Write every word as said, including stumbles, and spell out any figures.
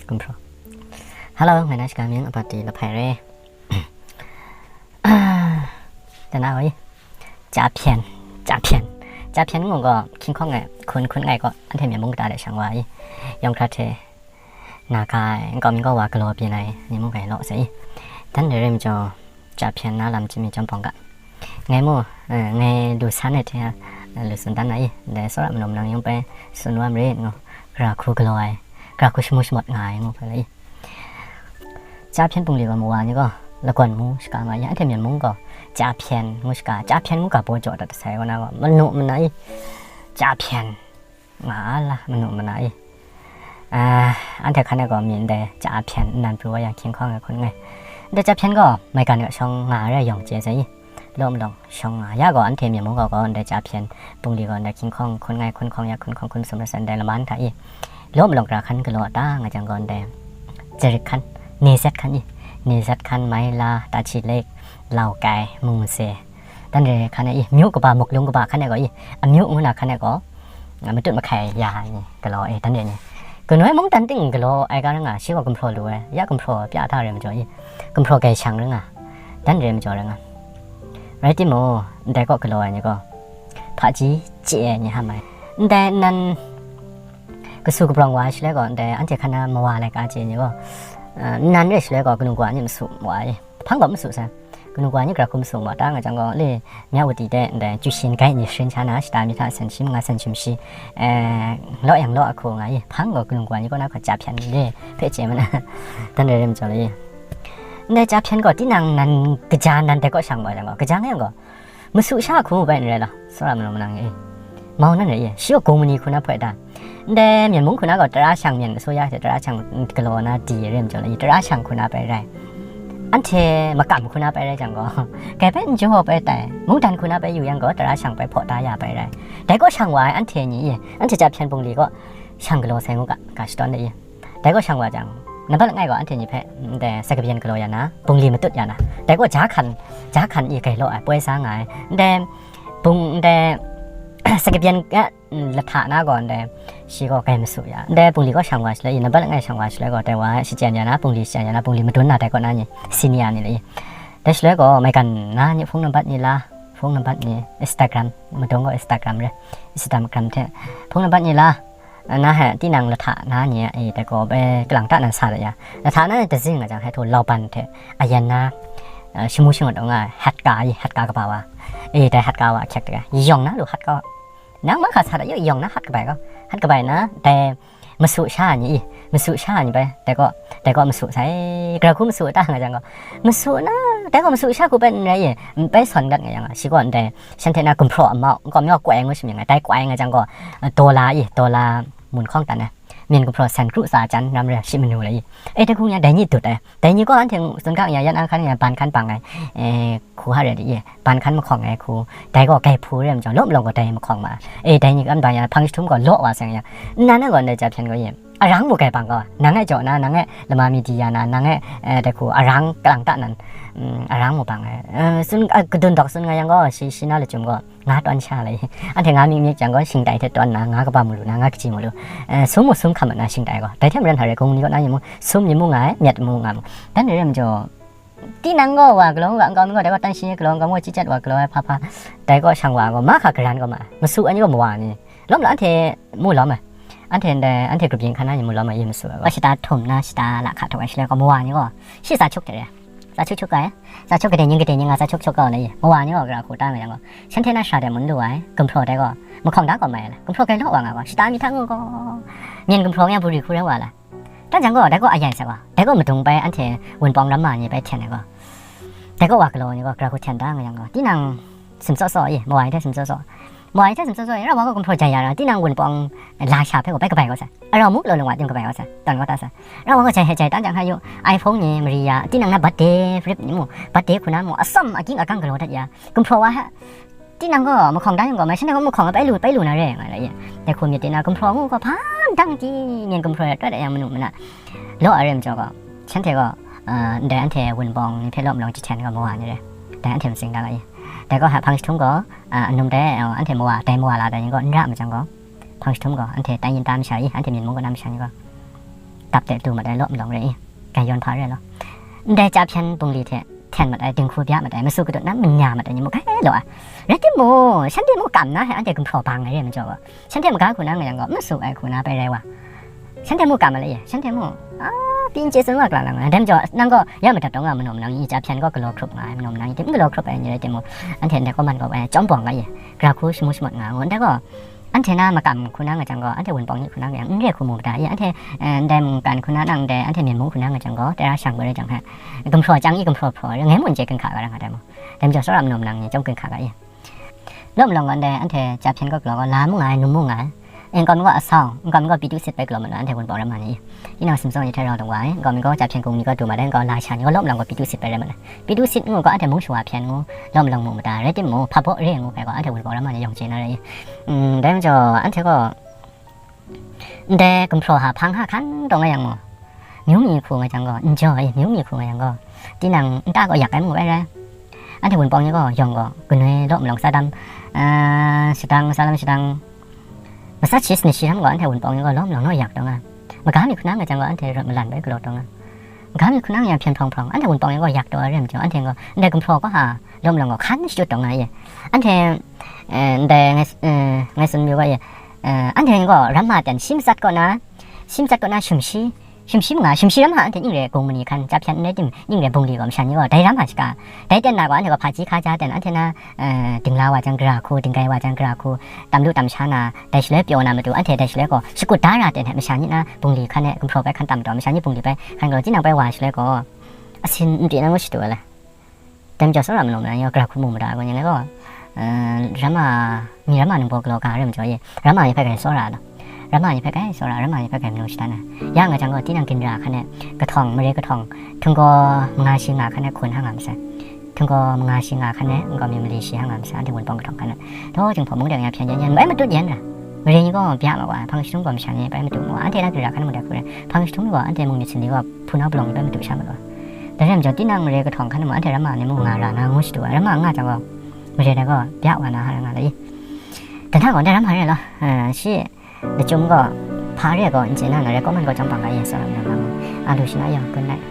Gumhpraw. Hello, ngai na shaga mying a pati lahpai re. Dana oi. Chya hpyen, chya hpyen. Chya hpyen ngu gaw, hkying hkawng e hkun hkun ngai gaw, anhte myen mung kata de shang wa i. Yawng hkra hte, na ga ai, nkau mi gaw wa galaw byin ai, ni mung gai law sai i. Dan de rim jaw, chya hpyen na lam chimi chyawm pawng ga. Ngai mu, eh, ngai lu san ai hte, eh, lu tsun dan na i, dai tsawra manu manang yung pai tsun wa marit ngu, gara hku galaw ai, gara hku shamu shamawt nga ai ngu hpe lai i. Chya hpyen bungli gaw mawa ni gaw, lagawn mu shaga nga i, anhte myen mung gaw, chya hpyen ngu shaga, chya hpyen ngu ga baw jaw dat sai gaw na gaw, manu mana i, chya hpyen. Nga a la, manu mana i. Ah, anhte hkan e gaw mi ndai chya hpyen nnan pru wa yang hkying hkawng e hkun ngai. Ndai chya hpyen gaw, maigan ga shawng nga ai rai yawng chye sai i. Law malawng shawng nga. Ya gaw, anhte myen mung gaw gaw, ndai chya hpyen bungli gaw, ndai hkying hkawng hkun ngai, hkun hkawng ya, hkun hkawng hkun sum rai sai, ndai laman hta i. Law malawng gara hkan galaw ta nga jang gaw, ndai zarik hkan, nezet hkan i. Nezet hkan, mai la, tachi lek, lau kai, mung se. Dan re hkan e i, myu kaba, muk lung kaba hkan e gaw i, amyu ngu na hkan e gaw, a, matut mahkai ya ai ni galaw e, dan re ni. Kanu ai mungdan ting galaw ai ga ring nga, shi gaw gumhpraw lu ai, ya gumhpraw pya hta re majaw i, gumhpraw gai shang ring nga, dan re majaw ring nga. Rai timung, ndai kaw galaw ai ni gaw, hpaji chye ai ni ham ai. Ndai nnan kasu kabrawng wa ai shaloi gaw, ndai anhte hkan na mawa laika chye ai ni gaw, a, nnan re shaloi gaw, kanu kawa ni masu wa ai, hpang gaw masu sai. Kanu kawa ni gara hku masu ma ta nga jang gaw, le, Myawaddy de ndai Jushin gai ni sharin sha na, shata mi hta san shi manga san shi mashi, eh, law yang law a hku nga i, hpang gaw kanu kawa ni kaw na hku chya hpyen le hpe chye ma na, dan rai rai majaw le. Ndai chya hpyen gaw tinang nan kaja nan dai kaw shang wa jang gaw, kaja nga yang gaw, masu sha hku mu bai n rai law, tsawra manu manang e. Mau nan rai i, shi gaw gong mani hku na hpoi ta? Ndai myen mung hku na gaw tara shang myen asuya hte tara shang galaw na di re majaw lai i, tara shang hku na bai rai. Anhte makam hku na bai rai jang gaw, kai bai n jaw bai tai, mungdan hku na bai yu yang gaw, tara shang bai hpaw da ya bai rai. Dai gaw shang wa ai anhte ni i, anhte chya hpyen bungli gaw shang galaw sai ngu ga, ga shadawn de i. Dai gaw shang wa jang, nambat langai gaw anhte ni hpe, ndai sakabyen galaw ya na, bungli matut ya na, dai gaw ja hkan, ja hkan i gai law ai, poi sa nga ai, ndai bung, ndai sakabyen, eh, lahta na gaw, ndai shi gaw gai masu ya, ndai bungli gaw shang wa shaloi i, nambat langai shang wa shaloi gaw, dai wa shachyen ya na, bungli shachyen ya na, bungli madun na dai kaw na ni, senior ni le i, dai shaloi gaw, maigan na ni, hpung nambat ni la, hpung nambat ni, Instagram, madung gaw Instagram re, Instagram hte, hpung nambat ni la, na hte tinang lahta na ni e, dai gaw bai kalang ta nan sa dat ya. Lahta na ni tazing nga jang, hte htu lauban hte ayan na, eh, shamu shangut nga ai, hat ka i, hat ka kaba wa. E, dai hat ka wa ahkyek dai, yawng na lu hat ka wa. Nang mahka sa dat yu, yawng na hat kabai gaw. Hat kabai na, dai masu sha ni i, masu sha ni bai, dai gaw, dai gaw masu sai, gara hku masu ta nga jang gaw. Masu na, dai gaw masu sha hku bai n rai i, bai sawn dat nga yang, shi gaw ndai, shanhte na gumhpraw amau, nkau mi gaw kwai ngu shamying ai, dai kwai nga jang gaw, dola i, dola mun hkawng tan ai, myen gumhpraw san kru tsa jan ram re shi manu lai i. E, dai hku nya dai ni dut ai, dai ni gaw anhte tsun hkang ya, yan an hkan ya, ban hkan bang ai, e, hku ha re di i, ban hkan mahkawng ai hku, dai gaw gai hpu re majaw, law malawng gaw dai mahkawng ma, e, dai ni kan bang ya, hpang jahtum gaw law wa seng ya, nnan e gaw ndai chya hpyen gaw i, arang mu gai bang gaw, nang e jaw na, nang e lama mi di ya na, nang e, eh, dai hku arang kalang ta nan, mm, arang mu bang ai. Eh, tsun, eh, kadun dawk tsun nga yang gaw, shi, shi na lachyum gaw, nga tawn sha lai. Anhte nga mi myit jang gaw, shingtai hte tawn na, nga kaba mu lu na, nga kaji mu lu. Eh, sum mu sum hkam na shingtai gaw. Dai hte maren hta re, gung ni kaw na yu mu, sum ni mu nga ai, myat mu nga mu. Dan re majaw, tinang gaw wa galaw nga, nkau mi gaw dai gaw tan shi galaw, nkau mi gaw chyi chyat wa galaw ai hpa hpa, dai gaw shang wa gaw, mahka garan gaw ma, masu ai ni gaw mawa ni, lawm la anhte mu lawm ai, anhte ndai, anhte grup yin hkan na ni mu lawm ai, yin masu ai gaw, shata htum na shata lahka htuk ai shaloi gaw, mawa ni gaw, shi tsa chuk de re, tsa chuk chuk ai, tsa chuk gade ning gade ning nga tsa chuk chuk gaw na i, mawa ni gaw gara hku ta nga yang gaw, shanhte na shara de mun lu ai, gumhpraw dai gaw, mahkawng da gaw mai ai la, gumhpraw gai law wa nga gaw, shata mi hta ngu gaw, myen gumhpraw nga buri hku rai wa la. Dan jang gaw, dai gaw ayai sa gaw, dai gaw madung bai anhte wunpawng ramma ni bai hten ai gaw, dai gaw wa galaw ni gaw, gara hku hten da nga yang gaw, tinang sim tsaw tsaw i, mawa ni hte sim tsaw tsaw. Mawa ni hte sim tsaw tsaw i, rau wa gaw gumhpraw jan ya ra, tinang wunpawng lasha hpe gaw bai kabai gaw sa. Arau mu law lung wa tim kabai gaw sa, tawn gaw ta sa. Rau wa gaw jai he jai dan jang hkra yu, iPhone ni, mari ya, tinang na birthday rip ni mu, birthday hku na mu, atsam agying agang galaw dat ya, gumhpraw wa hta, tinang gaw mahkawng da yang gaw, mai shanhte gaw mahkawng bai lu, bai lu na re nga la ye. Dai hku myit de na gumhpraw ngu gaw hpan dang di, myen gumhpraw ya, tawt yang manu mana law a re majaw gaw, shanhte gaw, ah, ndai anhte wunpawng ni hpe law malawng jahten gaw mawa ni re. Dai anhte matsing da la ye. Dai gaw hpa hpang jahtum gaw, ah, anum dai, ah, anhte mawa, dai mawa la dai ni gaw n ra majang gaw, hpang jahtum gaw, anhte tai yin ta masha i, anhte myen mung kaw na masha ni gaw, dap de du mat ai law malawng re i, grai yawn hpa re law. Ndai chya hpyen bungli hte hten mat ai, dinghku bya mat ai, masu kadut na manya mat ai ni muk hkai law ai. Rai timung, shanhte mung kam na hte anhte gumhpraw bang ai re majaw gaw, shanhte maga hku na nga yang gaw, masu ai hku na bai rai wa. Shanhte mung kam ma le ye, shanhte mung, a, pyi n chye tsun wa kala lang ai. Dai majaw, nang gaw ya madat taw nga, manaw manang i, chya hpyen gaw galaw hkrup nga ai, manaw manang i, tim galaw hkrup ai ni rai timung, anhte ndai kawman gaw, eh, chyawm bawng nga ye, gara hku shamu shamawt nga ngu, ndai gaw, anhte na makam hku na nga jang gaw, anhte wunpawng ni hku na nga yang, n re hku mu mada ye, anhte, eh, ndai mungkan hku na nang dai, anhte myen mung hku na nga jang gaw, tara shang bai rai jang hpe, gumhpraw chyang i, gumhpraw hpraw, ngai mun chye ginhka ga ra nga dai mu. Dai majaw, tsawra manaw manang ni chyawm ginhka ga ye. Law malawng gaw ndai anhte chya hpyen gaw galaw gaw, la mu nga ai, num mu nga ai. E, nkau mi gaw asau, nkau mi gaw pyi du sit bai galaw mat na, anhte wunpawng ram ma ni. Tinang simtsawng ni hte rau dung wa ai, nkau mi gaw chya hpyen hkung ni gaw du mat ai, nkau lasha ni gaw law malawng gaw pyi du sit bai rai mat ai. Pyi du sit ngu gaw anhte mung shawa hpyen ngu, law malawng mu mada, rai timung, hpa baw re ngu hpe gaw anhte wunpawng ram ma ni yawng chye na rai i. Mm, dai majaw, anhte gaw, ndai gumhpraw ha hpang ha hkan taw nga yang mu, myu mi hku nga jang gaw, n jaw ai, myu mi hku nga yang gaw, tinang nta gaw yak ai mu bai rai. Anhte wunpawng ni gaw yawng gaw, ganoi law malawng tsa dam, ah, shadang, tsa lam shadang, matsat shi sanit shi htam gaw, anhte wunpawng ni gaw law malawng naw yak taw nga. Maga mi hku na nga jang gaw, anhte rawt malan bai galaw taw nga. Maga mi hku na nga yang hpyen hprawng hprawng, anhte wunpawng ni gaw yak taw ai re majaw, anhte gaw, ndai gumhpraw gaw ha, law malawng gaw hkan shadut taw nga ye. Anhte, eh, ndai ngai, eh, ngai tsun mayu gaw ye, eh, anhte gaw ramma ten shi matsat kaw na, shi matsat kaw na shumshi, shumshi manga, shumshi ram hta anhte ning re gung mani hkan, chya hpyen n rai tim, ning re bungli gaw masha ni gaw, dai ram hta shaga, dai ten na gaw, anhte gaw hpaji hkaja ten, anhte na, eh, dingla wa jang gara hku, dinggai wa jang gara hku, tam lu tam sha na, dai shaloi pyaw na matu, anhte dai shaloi gaw, shakut da ra ten hte masha ni na bungli hkan e gumhpraw bai hkan tam taw, masha ni bungli bai hkan galaw, tinang bai wa shaloi gaw, asin n pyi na ngu shadu ai le. Dai majaw, tsawra manaw manang ni gaw gara hku mu mada ai gaw, nang gaw, eh, ramma, mi ramma ningbaw galaw ga re majaw ye, ramma ni hpe grai tsawra ai law, ramma ni hpe grai tsawra, ramma ni hpe grai manu shadan ai. Ya nga jang gaw, tinang ginra hkan e kahtawng, mare kahtawng, htinggaw manga shi nga hkan e hkun hang nga masai. Htinggaw manga shi nga hkan e nkau mi mali shi hang nga masai, anhte wunpawng kahtawng hkan e. Daw jinghpaw mung de nga hpyen yan yan, bai matut yan ra. Mare ni gaw bya ma wa, hpang jahtum gaw masha ni bai matu mu wa, anhte na ginra hkan e mung dai hku rai, hpang jahtum ni gaw anhte mung myit sali gaw hpunau palawng ni bai matu sha mat wa. Dai rai majaw, tinang mare kahtawng hkan e mung, anhte ramma ni mung nga ra na ngu shadu ai, ramma n nga jang gaw, mare dai gaw bya wa na hara nga lai i. Dai hta gaw, dai ramma re law, eh, shi lachyum gaw, hpa re gaw, n chye na, na re kawman gaw chyawm bang ga ye, tsawra manaw manang, a lu shi na yawng, good night.